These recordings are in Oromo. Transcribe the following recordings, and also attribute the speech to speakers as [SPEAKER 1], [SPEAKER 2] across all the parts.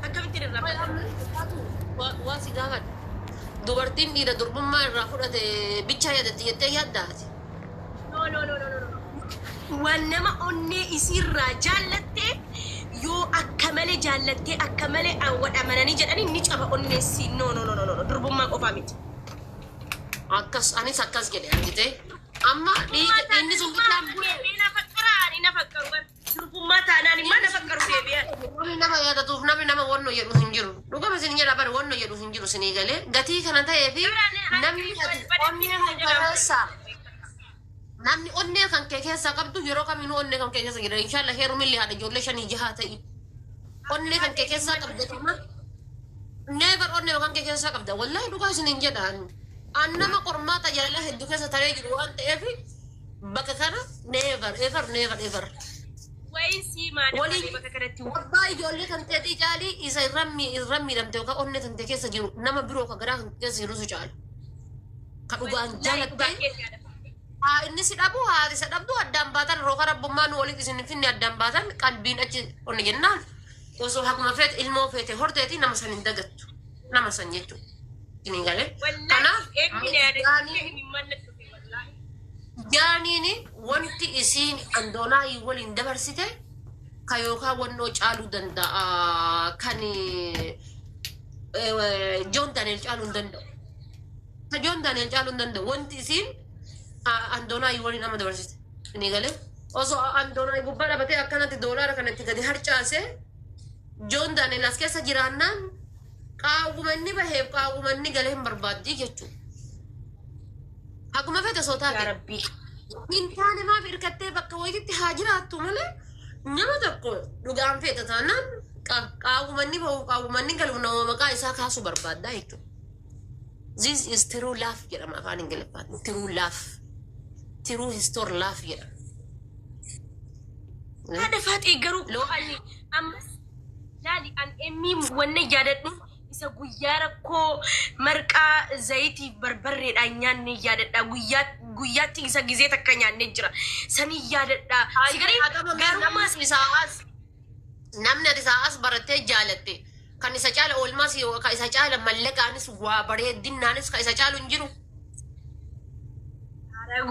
[SPEAKER 1] Akkamittiin irraanfadha?
[SPEAKER 2] Waa si gaafadha. Dubartiin dhiira durbummaa irraa fudhate bichaa yaadatti jettee yaaddaati?
[SPEAKER 1] No, no, no, no, no, no. Waan nama onnee isiirraa jaallatte, yoo akka malee jaallattee, akka malee amananii jedhanii, ni caba onneessi. No, no, no, no, no, durbummaa qofaa miti.
[SPEAKER 2] Akkas, anis akkas jedhe, argite. Amma dhiiga inni sun bichaan bule.
[SPEAKER 1] Na faqqara, ani na faqqaru bar. Durbummaa taanaan immoo na faqqaru deebi'an.
[SPEAKER 2] Namni nama yaadatuuf, namni nama wanno jedhu hin jiru. Dhugama isin jedha bari, wanno jedhu hin jiru isinii galee. Gatii kana ta'ee fi namni ati onnee kan keessaa, namni onnee kan kee keessaa qabdu yeroo kamiinuu onnee kan kee keessa jira. Inshallah heerumillee haadha ijoollee shanii jahaa ta'i. Onnee kan kee keessaa qabda kana. Never onnee kan kee keessaa qabda. Wallahi dhugaa isin hin jedhaan. An nama qormaata jaalala hedduu keessa taree jiru waan ta'eef, bakka kana never ever, never ever.
[SPEAKER 1] Wayin sii maana
[SPEAKER 2] Waliin
[SPEAKER 1] bakka kanatti.
[SPEAKER 2] Abbaa ijoollee kan ta'e caalii isa irra miidhamte yookaan onnee kan ta'e keessa jiru, nama biroo kan garaa kan keessa jirutu caala. Ka dhugaan jaalattee haa inni si dhabu, haa isa dhabdu, addaan baatan, rooka rabbummaa nu walitti isin hin finne, addaan baatan, qalbiin achi onni jennaan osoo hakuma feete ilmoo feete horteeti nama san hin dagattu, nama san jechuudha. Isin galee. Kanaaf jaaniin wanti isiin andoonaa waliin dabarsite ka yookaan wannoo caaluu danda'a, kan Joon Daani'el caaluu hin danda'u. Ka Joon Daani'el caaluu hin danda'u wanti isiin andoonaa waliin amma dabarsite. Inni galee osoo andoonaa gubbaa dhabatee akkanatti doolaara kanatti gadi harcaase, Joon Daani'el as keessa jiraannaan qaawwuma inni baheef qaawwuma inni galee hin barbaaddii jechuudha. Akkuma fedhe osoo
[SPEAKER 1] Yaa
[SPEAKER 2] taate.
[SPEAKER 1] Rabbii.
[SPEAKER 2] Hin taane, maaf hirkattee bakka wayititti haa jiraattu malee, nama tokko dhugaan feeta taanaan qaawwuma inni bahu, qaawwuma inni galu, nama maqaa isaa kaasuu barbaaddaa jechuudha. This is true love jedhama afaan Ingiliffaatiin. True love. True history love jedhama.
[SPEAKER 1] Haadha Faaxee, garuu ani ammas laali, an emmii wanna yaadadhu isa guyyaa rakkoo marqaa zayitiif barbarreedhaan nyaanne yaadadha. Guyyaa guyyaatti isa gizee takka nyaanne jira. Sanii yaadadha. Si galee garummaa
[SPEAKER 2] Namni ati isaa as barattee jaalatte kan isa caala oolmaas, kan isa caala mallaqaanis, waa bareedinnaanis kan isa caalu hin jiru.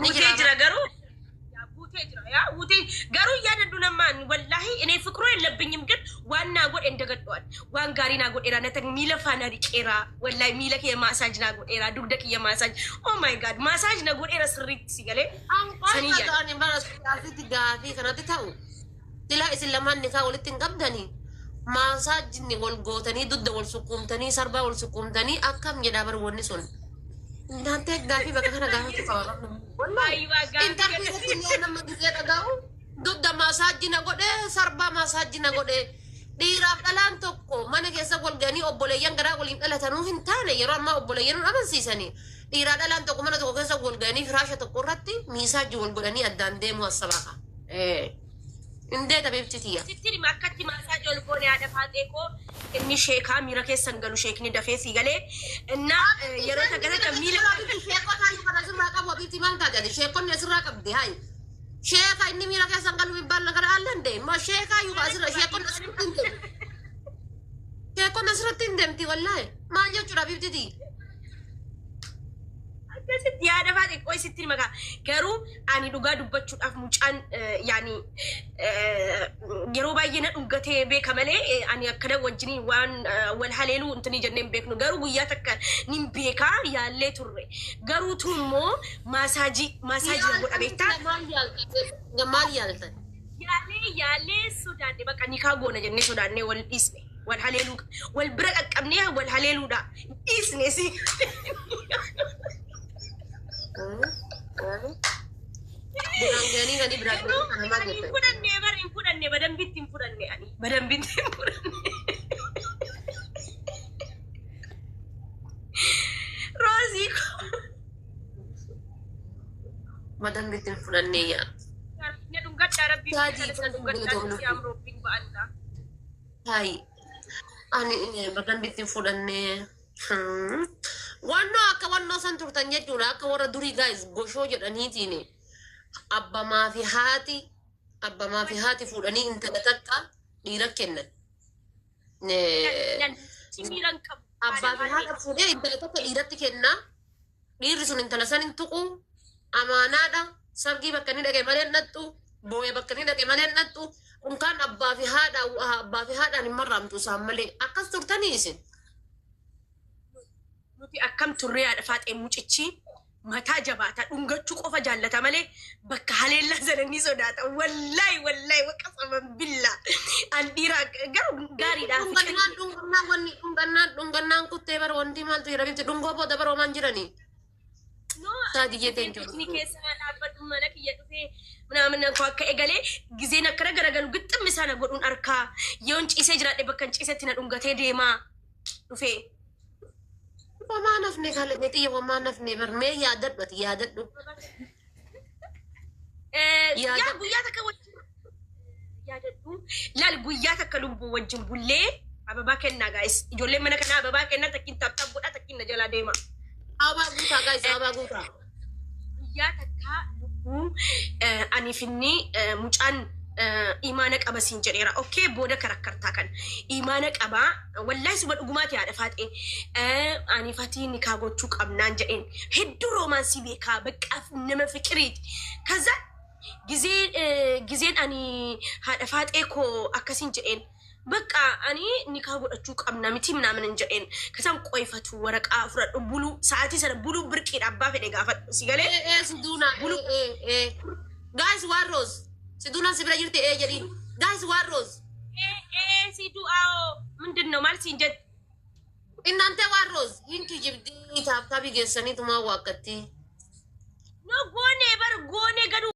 [SPEAKER 1] Guutee jira garuu. Yaa guutee jira, yaa guutee garuu yaadadhu namaan, wallaahi እኔ ፍቅሩ የለብኝም ግን waan naa godhe dagadhuan, waan gaarii naa godheera. Nata miila faana dhiqeera, wallaahi miila kiyya massage naa godheera, dugda kiyya massage, oh my God, massage na godheera sirriitti, si galee sanii yaada.
[SPEAKER 2] Ani bara asitti gaafii kanatti ta'u, silaa isin lamaan nikaa walitti hin qabdanii, maasaajinni wal gootanii, dugda wal sukkuumtanii, sarbaa wal sukkuumtanii akkam jedhaa bar wanni sun. Naantee gaafii bakka kana gaafachuu qaba.
[SPEAKER 1] Ayiwaa gaafii.
[SPEAKER 2] Interview irratti illee nama gisee dhaga'u, dugda massage na godhe, sarbaa massage na godhe. Dhiiraaf dhalaan tokko mana keessa wal ga'anii obboleeyyan garaa waliin dhalatanuu hin taane, yeroo ammaa obboleeyyan nu amansiisanii, dhiiraa dhalaan tokko mana tokko keessa wal ga'anii firaasha tokko irratti massage wal godhanii addaan deemuu assabaqa. Indee tabeebti tiyya.
[SPEAKER 1] Sitti hima akkatti massage ol goone. Haadha Faaxee koo, inni sheekaa miira keessan galu, sheekni dafee si galee innaa yeroo takka takka miila
[SPEAKER 2] Sheekota kan asirraa qabu, abiitti maal taate ati? Sheekonni asirraa qabdi hayi. Sheeka inni miira keessan galu mibbaan nagara allan de ma sheekaa yuka asirra, sheekonni asirratti hin deemti. Sheekonni asirratti hin deemti, wallaahi. Maal jechuudha, abiibti tiyya?
[SPEAKER 1] Akkasitti yaada faa xiqqoo isitti hima kaa. Garuu ani dhugaa dubbachuudhaaf mucaan yaani yeroo baay'ee na dhungatee beeka malee, ani akkana wajjiniin waan wal haleeluu intini jennee hin beeknu. Garuu guyyaa takka nin beekaa yaallee turre. Garuu tu immoo massage massage na godha, beektaa?
[SPEAKER 2] Maal yaaltan? Maal yaaltan?
[SPEAKER 1] Yaallee yaallee sodaanne, bakka nikaa goona jennee sodaannee wal dhiisne. Wal haleeluu wal bira qaqqabnee wal haleeluudha dhiisne si.
[SPEAKER 2] Biraan ga'anii gadi biraan
[SPEAKER 1] Garuu
[SPEAKER 2] ga'anii maal
[SPEAKER 1] ani hin
[SPEAKER 2] jettan?
[SPEAKER 1] fudhanne bar, hin fudhanne, badambitti hin fudhanne, ani badambitti hin fudhanne. Roozii koo.
[SPEAKER 2] Badambitti hin fudhannee yaa.
[SPEAKER 1] Na dhungadhaa, rabbii
[SPEAKER 2] Taajii
[SPEAKER 1] na dhungadhaa, si amroobbiin ba'annaa.
[SPEAKER 2] Hayi. Ani badambitti hin fudhannee. Wannoo akka wannoo san turtan jechuudha. Akka warra durii guys goshoo jedhaniitiin abbamaa fi haati, abbamaa fi haati fuudhanii intala takka dhiira kennan.
[SPEAKER 1] Miiran qabu.
[SPEAKER 2] Abbaa fi haadha fuudhee intala tokko dhiiratti kenna. Dhiirri sun intala san hin tuqu. Amaanaadha. Sargii bakka inni dhaqe malee hin dhaqxu. Boo'ee bakka inni dhaqe malee hin dhaqxu. Unkaan abbaa fi haadha, abbaa fi haadhaan hin marraamtu isaan malee. Akkas turtanii isin.
[SPEAKER 1] Nuti akkam turree, haadha faaxee? Mucichi mataa jabaata, dhungachuu qofa jaallata malee bakka haleellaa sana ni sodaata. Wallaahi, wallaahi, waqasaman billaa. An dhiira garuu gaariidha.
[SPEAKER 2] Dhungannaan, dhungannaan, wanni dhungannaan, dhungannaan kuttee bara wanti maaltu jira bifti dhungoo booda bara homaan jiranii.
[SPEAKER 1] No,
[SPEAKER 2] Saadiyyee teenyu.
[SPEAKER 1] Inni keessa dhaabbadhu, mana kiyya dhufee ምናምን koo akka egalee gizeen akkana garagalu gixximmi isaa na godhuun harkaa yoon ciisee jiraadhe bakka hin ciisetti na dhungatee deemaa dhufee.
[SPEAKER 2] Homaa nafne kalee xiyya, homaa nafne bar, mee yaadadhu, ati yaadadhu.
[SPEAKER 1] Yaa guyyaa takka wajjin yaadadhu, laal, guyyaa takka lubbuu wajjin bullee. Ababaa kennaa guys, ijoolleen mana kanaa ababaa kennaa, takkiin tap tap godhaa, takkiin na jalaa deema.
[SPEAKER 2] Ababaa guutaa guys, ababaa guutaa.
[SPEAKER 1] Guyyaa takka lubbuu aniif inni mucaan imaana qaba siin jedheera. Okay, booda karakkartaa kan imaana qabaa, wallahi suba dhugumaati, haadha faaxee, aniif ati nikaa gochuu qabnaan jedheen. Hedduu romance beekaa, baqqaaf nama fiqiriiti. Kaza gizeen ani haadha faaxee koo akkasiin jedheen, bakka ani nikaa godhachuu qabna miti ምናምን jedheen. Kasaan qoyfatu waraqaa fudhadhu buluu sa'aatii sana buluu birqiidha, abbaa fedhe gaafadhu si galee.
[SPEAKER 2] Ee ee, siduuna, ee ee ee. Guys, waan rose. Siduunaan si bira jirti, ee jedhiin. Guys, waan rose.
[SPEAKER 1] Si du'aa ምንድን ነው ማለት siin jette.
[SPEAKER 2] Innantee waan rose. Hin kijibdii, tap tapii geessaniitumaa waakkatti.
[SPEAKER 1] No, goonee bar, goonee gaduu.